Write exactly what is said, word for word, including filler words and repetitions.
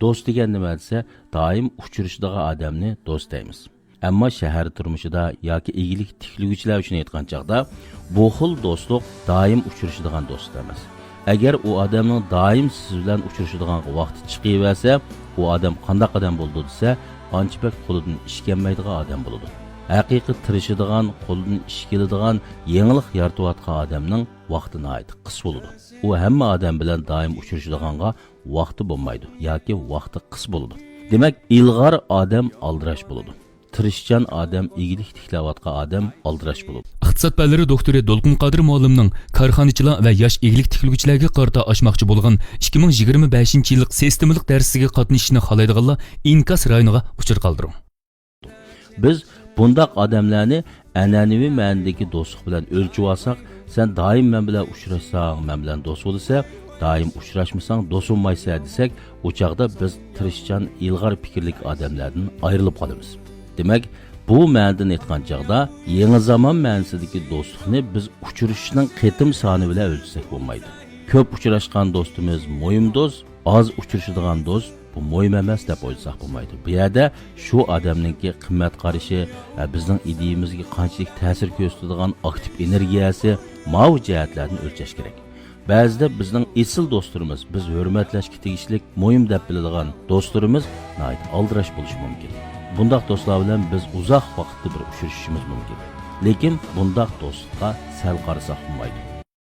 دوست دېگەن نېمە دېسە، دائىم ئۇچرىشىدىغان ئادەمنى دوست دەيمىز. ئەمما شەھەر تۇرمۇشىدا ياكى ئىگىلىك تىكلىگۈچىلەر ئۈچۈن ئېيتقان چاغدا، بۇ خىل دوستلۇق دائىم ئۇچرىشىدىغان دوستلۇق ئەمەس. ئەگەر ئۇ ئادەمنىڭ دائىم سىز بىلەن ئۇچرىشىدىغانغا ۋاقتى چىقىۋەرسە، ئۇ ئادەم قانداق ئادەم بولىدۇ دېسە، ئانچە بەك قولىدىن ئىش كەلمەيدىغان ئادەم بولىدۇ. ھەقىقىي تىرىشىدىغان، قولىدىن ئىش كېلىدىغان، يېڭىلىق يارىتىۋاتقان ئادەمنىڭ ۋاقتى ناھايىتى قىس بولىدۇ. ئۇ ھەممە ئادەم بىلەن دائىم ئۇچرىشىدىغانغا ۋاقتى بولمايدۇ ياكى ۋاقتى قىس بولىدۇ. دېمەك، ئىلغار ئادەم ئالدىراش بولىدۇ. تىرىشچان ئادەم، ئىگىلىك تىكلەۋاتقان ئادەم ئالدىراش بولىدۇ. ئىقتىساد پەنلىرى دوكتورى دولقۇن قادىر مۇئەللىمنىڭ كارخانىچىلار ۋە ياش ئىگىلىك تىكلىگۈچىلەرگە قارىتا ئاچماقچى بولغان ئىككى مىڭ يىگىرمە بەشىنچى يىللىق سىستېمىلىق دەرسلىكىگە قاتنىشىشنى خالايدىغانلار ئىنكاس رايونىغا ئۇچۇر قالدۇرۇڭ. بىز بۇنداق ئادەملەرنى ئەنئەنىۋى مەنىدىكى دوستلۇق بىلەن ئۆلچىۋالساق، سەن دائىم مەن بىلەن ئۇچراشساڭ، مەن بىلەن دوست بولىسەن، دائىم ئۇچراشمىساڭ، دوست بولمايسەن دېسەك، ئۇ چاغدا بىز تىرىشچان، ئىلغار پىكىرلىك ئادەملەردىن ئايرىلىپ قالىمىز. دېمەك، بۇ مەنىدىن ئېيتقان چاغدا، يېڭى زامان مەنىسىدىكى دوستلۇقنى بىز ئۇچرىشىشنىڭ قېتىم سانى بىلەن ئۆلچىسەك بولمايدۇ. كۆپ ئۇچراشقان دوستىمىز مۇھىم دوست، ئاز ئۇچرىشىدىغان دوست، بۇ مۇھىم ئەمەس دەپ ئويلىساق بولمايدۇ. بۇ يەردە شۇ ئادەمنىڭكى قىممەت قارىشى، ۋە بىزنىڭ ئىدىيىمىزگە قانچىلىك تەسىر كۆرسىتىدىغان ئاكتىپ ئېنېرگىيەسى، ماۋۇ جەھەتلەرنى ئۆلچەش كېرەك. بەزىدە بىزنىڭ ئېسىل دوستلىرىمىز، بىز ھۆرمەتلەشكە تېگىشلىك، مۇھىم دەپ بىلىدىغان دوستلىرىمىز ناھايىتى ئالدىراش بولۇشى مۇمكىن. بۇنداق دوستلار بىلەن بىز ئۇزاق ۋاقىتتا بىر ئۇچرىشىشىمىز مۇمكىن. لېكىن بۇنداق دوستلۇققا سەل قارىساق بولمايدۇ.